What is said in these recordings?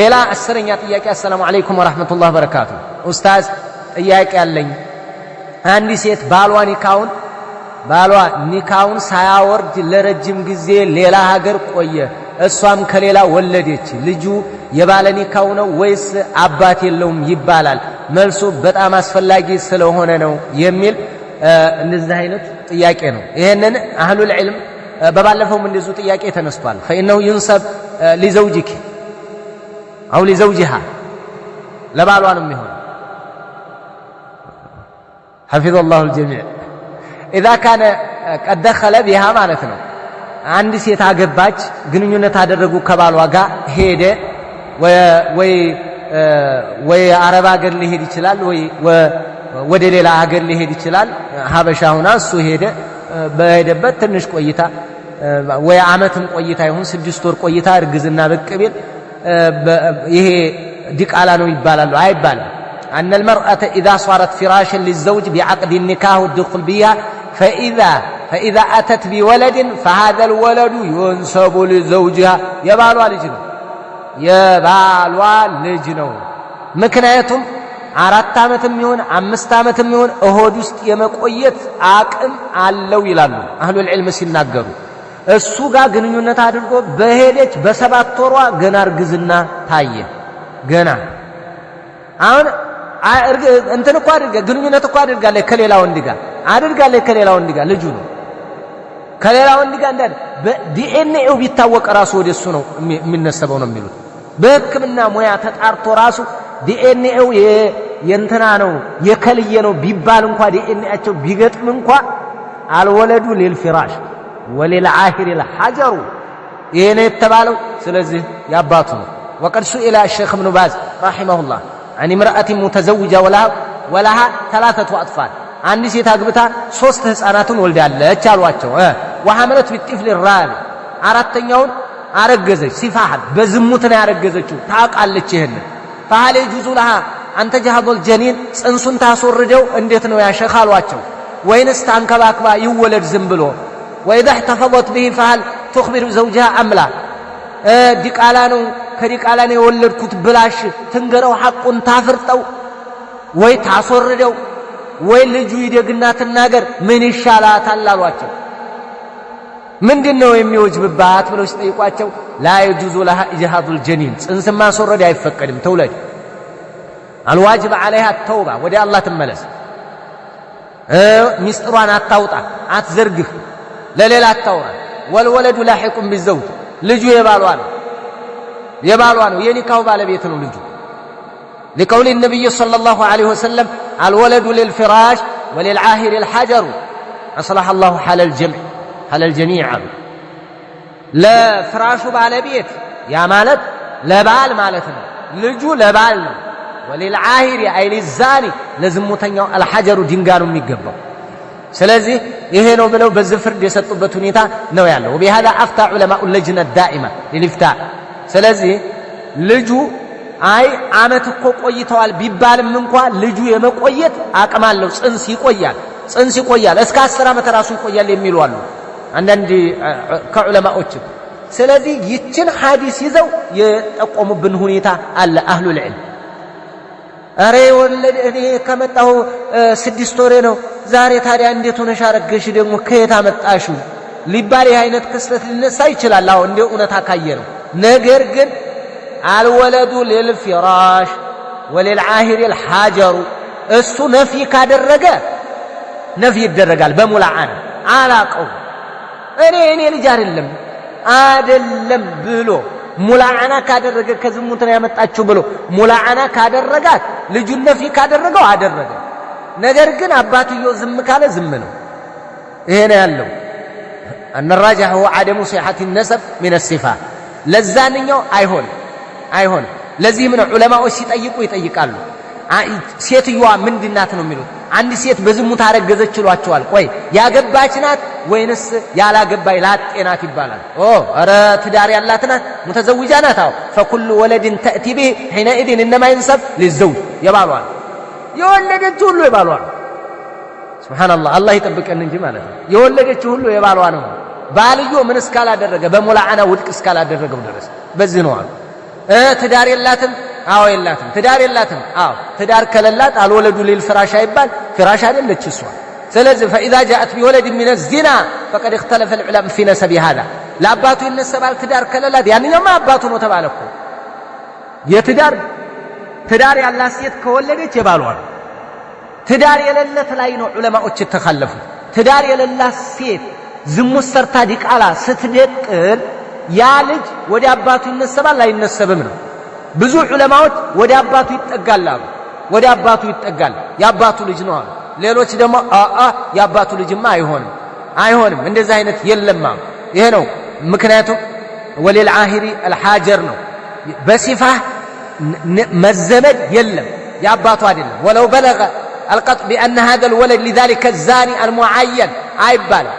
ሌላ 10ኛ ጥያቄ፣ السلام عليكم ورحمة الله وبركاته። ኡስታዝ፣ ጥያቄ አለኝ። አንዲት ሴት ባሏ ኒካውን ሳያወርድ ለረጅም ጊዜ ሌላ ሀገር ቆየ። እሷም ከሌላ ወለደች። ልጁ የባለ ኒካው ነው ወይስ አባት የለውም ይባላል? መልሱ በጣም አስፈላጊ ስለሆነ ነው የሚል እንደዚህ አይነት ጥያቄ ነው። ይህንን أهل العلم በባለፈውም እንደዚሁ ጥያቄ ተነስቷል። فإنه ينسب لزوجك أو لزوجها፣ ለባሏ ነው የሚሆነው። حفظ الله الجميع። إذا كان قد دخل بها ማለት ነው። አንድ ሴት አገባች፣ ግንኙነት አደረጉ ከባሏ ጋር፣ ሄደ፣ ወይ አረብ ሀገር ሊሄድ ይችላል፣ ወይ ወደ ሌላ ሀገር ሊሄድ ይችላል። ሀበሻ ሁና እሱ ሄደ። በሄደበት ትንሽ ቆይታ ወይ አመትም ቆይታ ይሁን 6 ወር ቆይታ እርግዝና ብቅ ቢል ይሄ ዲቃላ ነው ይባላሉ? አይባልም። أن المرأة إذا صارت فراشا للزوج بعقد النكاح والدخول بها، فإذا أتت بولد فهذا الولد ينسب لزوجها። የባሏ ልጅ ነው። የባሏ ልጅ ነው። ምክንያቱም 4 ዓመትም ይሁን 5 ዓመትም ይሁን እሆድ ውስጥ የመቆየት አቅም አለው ይላሉ أهل العلم ሲናገሩ። እሱ ጋር ግንኙነት አድርጎ በሄደች በ7 ወሯ ገና እርግዝና ታየ። ገና አሁን እንትን እኮ አድርጋ፣ ግንኙነት እኮ አድርጋለች፣ ከሌላ ወንድ ጋር አድርጋለች። ከሌላ ወንድ ጋር ልጁ ነው። ከሌላ ወንድ ጋር እንዳለ በዲኤንኤው ቢታወቅ ራሱ ወደ እሱ ነው የሚነሰበው ነው የሚሉት። በሕክምና ሙያ ተጣርቶ ራሱ ዲኤንኤው የእንትና ነው የከልየ ነው ቢባል እንኳ፣ ዲኤንኤያቸው ቢገጥም እንኳ الولد للفراش وللعاهر الحجر፣ ይሄ ነው የተባለው። ስለዚህ ያባቱ ነው። وقد سئل الشيخ ابن باز رحمه الله عن امرأة متزوجة ولها ثلاثة أطفال፣ አንድ ሴት አግብታ ሶስት ህፃናትን ወልዳለች አሏቸው። وحملت بالطفل الرابع፣ አራተኛውን አረገዘች። سفاحا፣ በዝሙት ነው ያረገዘችው። ታውቃለች ይህን። فهل يجوز لها أن تجهض الجنين፣ ጽንሱን ታስወርደው እንዴት ነው ያሸኽ አሏቸው። ወይንስ ታንከባክባ ይወለድ ዝም ብሎ? وإذا احتفظت به فهل تخبر زوجها أم لا? ዲቃላ ነው፣ ከዲቃላ ነው የወለድኩት ብላሽ ትንገረው፣ ሐቁን ታፍርጠው ወይ ታስወርደው ወይ ልጁ ይደግና ትናገር፣ ምን ይሻላታል አሏቸው። ምንድን ነው የሚወጅብባት ብለው ሲጠይቋቸው لا يجوز لها إجهاض الجنين፣ ጽንስ ማስወረድ አይፈቀድም፣ ትውለድ። الواجب عليها التوبة፣ ወደ አላህ ትመለስ። ሚስጥሯን አታውጣ፣ አትዘርግፍ፣ ለሌላ አታውራ። والولد لاحق بالزوج፣ ልጁ የባሏ ነው፣ የባሏ ነው፣ የኒካው ባለቤት ነው ልጁ። لقول النبي صلى الله عليه وسلم الولد للفراش وللعاهر الحجر። أصلح الله حال الجميع አሉ። ለፍራሹ ባለቤት፣ ያ ማለት ለባል ማለት ነው። ልጁ ለባል ነው። وللعاهر أي للزاني፣ ለዝሙተኛው الحجر፣ ድንጋይ ነው የሚገባው። ስለዚህ ይሄ ነው ብለው በዚህ ፍርድ የሰጡበት ሁኔታ ነው ያለው። وبهذا أفتى علماء اللجنة الدائمة للإفتاء። ስለዚህ ልጁ አይ አመት እኮ ቆይተዋል ቢባልም እንኳ ልጁ የመቆየት አቅም አለው። ጽንስ ይቆያል፣ ጽንስ ይቆያል፣ እስከ 10 ዓመት ራሱ ይቆያል የሚሉ አሉ አንዳንድ ከዑለማዎችም። ስለዚህ ይችን ሐዲስ ይዘው የጠቆሙብን ሁኔታ አለ أهل العلم። ኧረ የወለደ እኔ ከመጣሁ 6 ወሬ ነው። ዛሬ ታዲያ እንዴት ሆነሽ አረገሽ፣ ደግሞ ከየት አመጣሽው ሊባል ይህ አይነት ክስተት ሊነሳ ይችላል። አዎ፣ እንደ እውነታ ካየ ነው። ነገር ግን الولد للفراش وللعاهر الحجر፣ እሱ نفي ካደረገ نفي ይደረጋል በ ملاعنة። አላቀው፣ እኔ ልጅ አይደለም አደለም ብሎ ملاعنة ካደረገ፣ ከዝሙት ነው ያመጣችው ብሎ ملاعنة ካደረጋት፣ ልጁን نفي ካደረገው አደረገ። ነገር ግን አባትየው ዝም ካለ ዝም ነው። ይሄ ነው ያለው። أن الراجح هو عدم صحة النسب من السفاح፣ ለዛንኛው አይሆን አይሆን። ለዚህም ነው ዑለማዎች ሲጠይቁ ይጠይቃሉ። ሴትዮዋ ምንድናት ነው የሚሉት። አንድ ሴት በዝሙት አረገዘች ይሏቸዋል። ቆይ፣ ያገባች ናት ወይንስ ያላገባች ላጤ ናት ይባላል። ኦ ኧረ ትዳር ያላት ናት፣ متزوجة ናት። አዎ፣ فكل ولد تأتي به حينئذ إنما ينسب للزوج፣ የባሏ ነው። የወለደችው ሁሉ የባሏ ነው። سبحان الله፣ አላህ ይጠብቀን እንጂ ማለት ነው። የወለደችው ሁሉ የባሏ ነው። ባልዮ ምን እስካላደረገ፣ በ ملاعنة ውድቅ እስካላደረገው ድረስ በዚህ ነው አሉ። ትዳር የላትም? አዎ የላትም። ትዳር የላትም? አዎ። ትዳር ከሌላት الولد للفراش አይባል፣ فراش አይደለች እሷ። ስለዚህ فإذا جاءت بولد من الزنا فقد اختلف العلماء في نسب هذا ለአባቱ ይነሰባል። ትዳር ከሌላት ያንኛውማ አባቱ ነው ተባለ እኮ። የትዳር ትዳር ያላት ሴት ከወለደች የባሏ ነው። ትዳር የሌለት ላይ ነው ዑለማዎች የተካለፉት። ትዳር የሌላት ሴት ዝሙት ሰርታ ዲቃላ ስትደቅል ያ ልጅ ወደ አባቱ ይነሰባል አይነሰብም ነው። ብዙ ዑለማዎች ወደ አባቱ ይጠጋል አሉ። ወደ አባቱ ይጠጋል የአባቱ ልጅ ነው አሉ። ሌሎች ደግሞ አአ የአባቱ ልጅማ አይሆንም አይሆንም፣ እንደዚህ አይነት የለም አሉ። ይሄ ነው ምክንያቱም وللعاهر الحجر ነው። በ سفاح መዘመድ የለም የአባቱ አይደለም። ولو بلغ القطع بأن هذا الولد لذلك الزاني المعين አይባልም።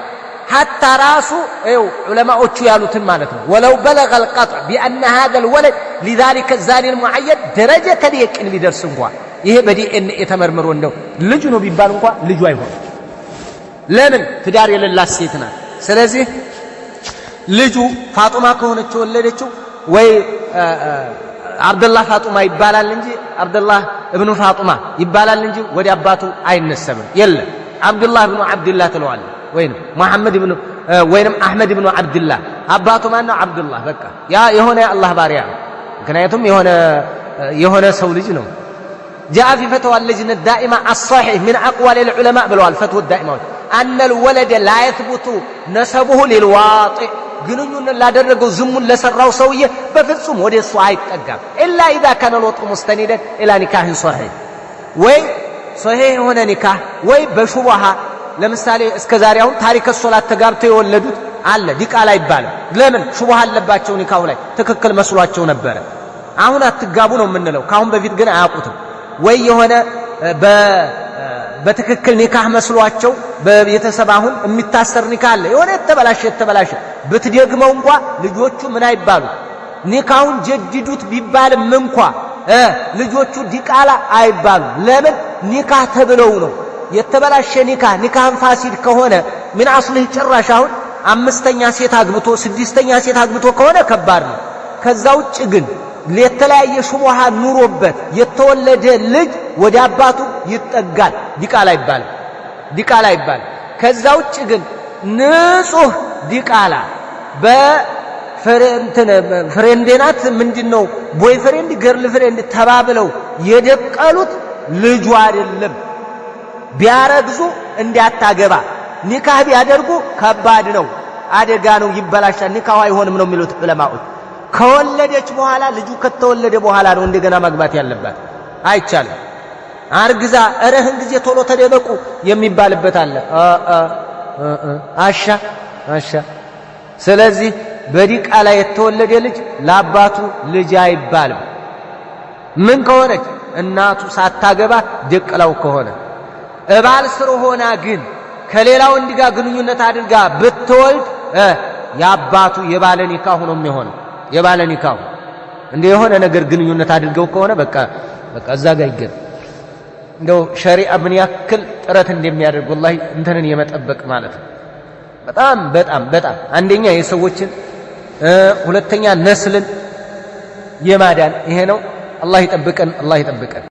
حتى ራሱ ይኸው ዑለማዎቹ ያሉትን ማለት ነው። ولو بلغ القطع بأن هذا الولد لذلك الزاني المعين درجة اليقين ቢደርስ እንኳ ይሄ በዲኤንኤ ተመርምሮ እንደው ልጁ ነው ቢባል እንኳ ልጁ አይሆንም። ለምን? ትዳር የሌላት ሴት ናት። ስለዚህ ልጁ ፋጡማ ከሆነች የወለደችው ወይ አብደላህ ፋጡማ ይባላል እንጂ አብደላህ እብኑ ፋጡማ ይባላል እንጂ ወደ አባቱ አይነሰብም። የለም አብዱላህ እብኑ ዓብድላህ ትለዋለህ፣ ወይንም መሐመድ እብኑ ወይንም አሕመድ እብኑ ዓብድላህ። አባቱ ማን ነው? አብዱላህ። በቃ ያ የሆነ የአላህ ባሪያ ነው። ምክንያቱም የሆነ ሰው ልጅ ነው። جاء في فتوى اللجنة الدائمة الصحيح من أقوال العلماء ብለዋል። فتوى الدائمة ዎች أن الولد لا يثبت نسبه للواطئ ግንኙነት ላደረገው ዝሙት ለሰራው ሰውዬ በፍጹም ወደ እሱ አይጠጋም። إلا إذا كان الوطء مستندا إلى نكاح صحيح ወይ صحيح የሆነ ኒካህ ወይ በ شبهة ለምሳሌ እስከ ዛሬ አሁን تارك الصلاة ተጋብተው የወለዱት አለ ዲቃላ አይባልም። ለምን? شبهة አለባቸው ኒካሁ ላይ ትክክል መስሏቸው ነበረ። አሁን አትጋቡ ነው የምንለው። ከአሁን በፊት ግን አያውቁትም። ወይ የሆነ በትክክል ኒካህ መስሏቸው በቤተሰብ አሁን የሚታሰር ኒካህ አለ። የሆነ የተበላሸ የተበላሸ ብትደግመው እንኳ ልጆቹ ምን አይባሉ ኒካሁን ጀድዱት ቢባልም እንኳ ልጆቹ ዲቃላ አይባሉ። ለምን? ኒካህ ተብለው ነው። የተበላሸ ኒካህ نكاح فاسد ከሆነ من أصله ጭራሽ አሁን አምስተኛ ሴት አግብቶ ስድስተኛ ሴት አግብቶ ከሆነ ከባድ ነው። ከዛ ውጭ ግን የተለያየ شبهة ኑሮበት የተወለደ ልጅ ወደ አባቱ ይጠጋል። ዲቃላ አይባልም፣ ዲቃላ አይባልም። ከዛ ውጭ ግን ንጹህ ዲቃላ በ friend ኤ ናት ምንድን ነው boyfriend girlfriend ተባብለው የደቀሉት ልጁ አይደለም። ቢያረግዙ እንዳታገባ ኒካህ ቢያደርጉ ከባድ ነው፣ አደጋ ነው፣ ይበላሻል፣ ኒካሁ አይሆንም ነው የሚሉት ዑለማዎች። ከወለደች በኋላ ልጁ ከተወለደ በኋላ ነው እንደገና ማግባት ያለባት። አይቻልም። አርግዛ እረህን ጊዜ ቶሎ ተደበቁ የሚባልበት አለ። አሻ አሻ። ስለዚህ በዲቃላ የተወለደ ልጅ ለአባቱ ልጅ አይባልም። ምን ከሆነች እናቱ ሳታገባ ደቅላው ከሆነ እባል ስር ሆና ግን ከሌላ ወንድ ጋር ግንኙነት አድርጋ ብትወልድ የአባቱ የባለ ኒካሁ ነው የሚሆነው። የባለ ኒካሁ እንደ የሆነ ነገር ግንኙነት አድርገው ከሆነ በቃ በቃ እዛ ጋር ይገኝ። እንደው ሸሪዓ ምን ያክል ጥረት እንደሚያደርግ ወላሂ እንትንን የመጠበቅ ማለት ነው። በጣም በጣም በጣም አንደኛ የሰዎችን ሁለተኛ ነስልን የማዳን ይሄ ነው። አላህ ይጠብቀን፣ አላህ ይጠብቀን።